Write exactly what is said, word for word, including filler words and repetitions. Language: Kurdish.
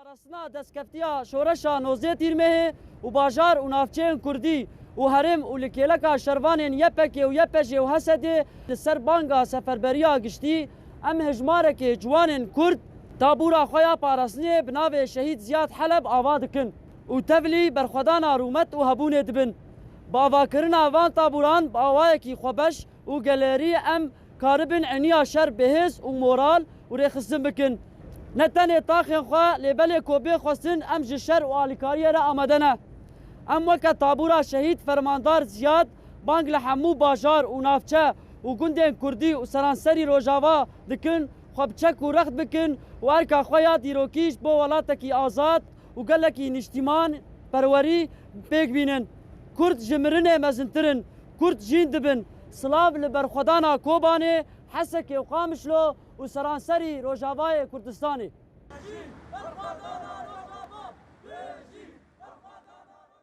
Parastina destkeftiya şoreşa nozdeh Tîrmehê û bajar û navçeyên Kurdî û herêm û li kêleka şervanên Y P G û Y P J û H S D li ser banga seferberiya giştî, em hejmarekê ciwanên Kurd tabûra xwe ya parastinê bi navê Şehîd Ziyad Heleb ava dikin û tevlî berxwedana rûmet û hebûnê dibin. Bi avakirina van tabûran bi awayekî xwebeş û gelerî em karibin eniya şer bi hêz û moral û rêxistin bikin. Ne tenê taxên xwe, lê belê ku bê xwestin, em ji şer û alîkariyê re amade ne. Em weke tabûra şehîd Fermandar Ziyad bang li hemû bajar û navçe û gundên Kurdî û seranserî Rojava dikin, xwe bi çek û rext bikin û erka xwe ya dîrokî ji bo welatekî azad û gelekî niştîman perwerî pêk bînin. Kurd ji mirinê mezintir in. Kurd jîn dibin. Silav li berxwedana Kobanê, Hesekê û Qamişlo û seranserî Rojavayê Kurdistanê.